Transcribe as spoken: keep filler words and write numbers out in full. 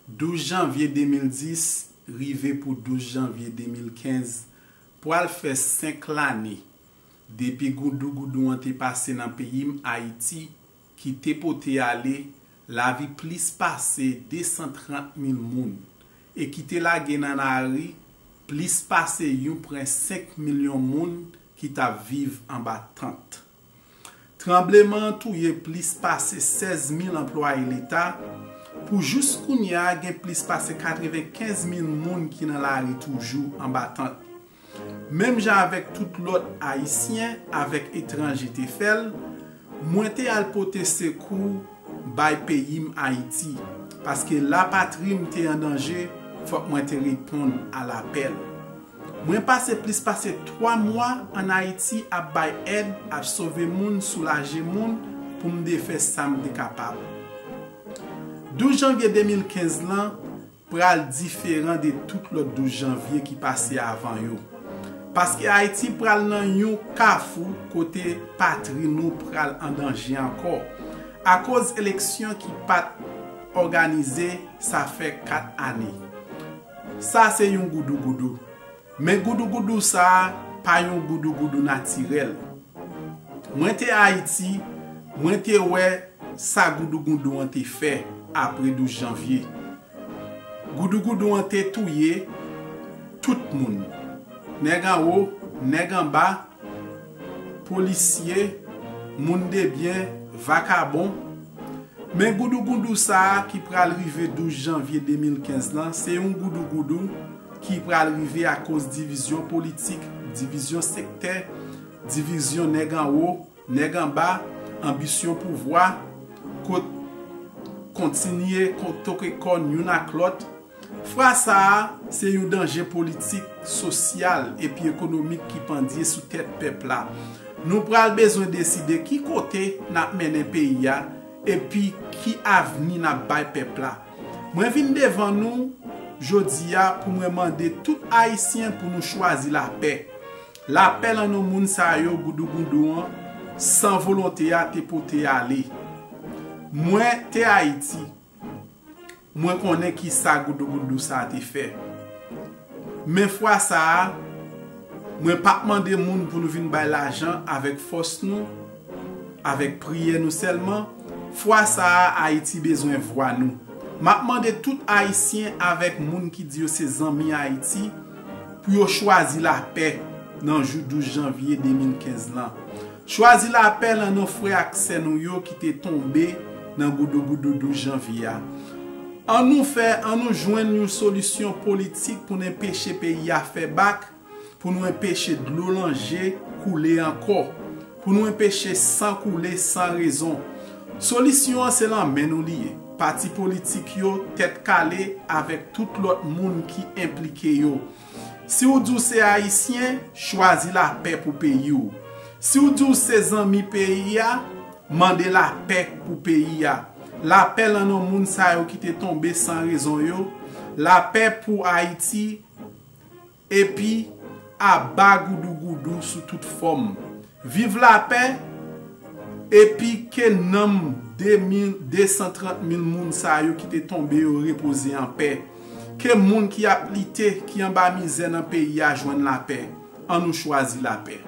Douz janvye de mil dis rive pou douz janvye de mil kenz pral fè senk lane depi goudougoudou an te pase nan peyi m Ayiti, ki te pote ale lavi plis pase de san trant mil moun e ki te lage nan lari plis pase yon pwen senk milyon moun ki t ap viv anba tant. Tranbleman an touye plis pase sèz mil anplwaye leta, pou jous kounye a gen plis pase katrevenkenz mil moun ki nan lari toujou anba tant. Menm jan avèk tout lòt Ayisyen avèk etranje te fè l, mwen te al pote sekou bay peyi m Ayiti, paske lapatri m te an danje, fòk mwen te reponn a lapèl. Mwen pase plis pase twa mwa ann Ayiti ap bay èd, ap sove moun, soulaje moun pou m te fè sa m te kapab. Douz janvye de mil kenz lan pral diferan de tout lòt douz janvye ki pase avan yo. Paske Ayiti pral nan yon kafou kote patri nou pral an danje ankò, akoz eleksyon ki pa t òganize sa fè kat ane. Sa se yon goudougoudou. Men goudougoudou sa a pa yon goudougoudou natirèl. Mwen te Ayiti, mwen te wè sa goudougoudou an te fè apre douz janvye. Goudougoudou an te touye tout moun. Nèg anwo, nèg anba, polisye, moun de byen, vakabon. Men goudougoudou sa a ki pral rive douz janvye de mil kenz lan, se yon goudougoudou ki pral rive akoz divizyon politik, divizyon sektè, divizyon nèg anwo, nèg anba, anbisyon pouvwa, kot kontinye toke kòn youn ak lòt. Fwa sa a, se yon danje politik, sosyal epi ekonomik ki pandye sou tèt pèp la. Nou pral bezwen deside ki kote n ap mennen peyi a epi ki avni n ap bay pèp la. Mwen vin devan nou jodi a pou mwen mande tout Ayisyen pou nou chwazi lapè. Lapè lan non moun sa yo goudougoudou an san volonte a te pote ale. Mwen te Ayiti. Mwen konnen ki sa goudougoudou sa a te fè. Men fwa sa a, mwen p ap mande moun pou nou vin bay lajan avèk fòs nou, avèk priyè nou sèlman. Fwa sa a, Ayiti bezwen vwa nou. M ap mande tout Ayisyen avèk moun ki di yo se zanmi Ayiti pou yo chwazi lapè nan jou douz janvye de mil kenz lan. Chwazi lapè lan non frè ak sè nou yo ki te tonbe nan goudougoudou douz janvye a. An nou fè, an nou jwenn yon solisyon politik pou n enpeche peyi a fè bak, pou nou enpeche dlo lan je koule ankò, pou nou enpeche san koule san rezon. Solisyon an se lan men nou li ye. Pati politik yo, tèt kale avèk tout lòt moun ki enplike yo. Si w di w se Ayisyen, chwazi lapè pou peyi w. Si w di w se zanmi peyi a, mande lapè pou peyi a. Lapè lan non moun sa yo ki te tonbe san rezon yo. Lapè pou Ayiti, epi aba goudougoudou sou tout fòm. Viv lapè, epi ke nanm de mil, de san trant mil moun sa yo ki te tonbe yo repoze anpè. Ke moun ki ap lite, ki anba mizè nan peyi a jwenn lapè. An nou chwazi lapè.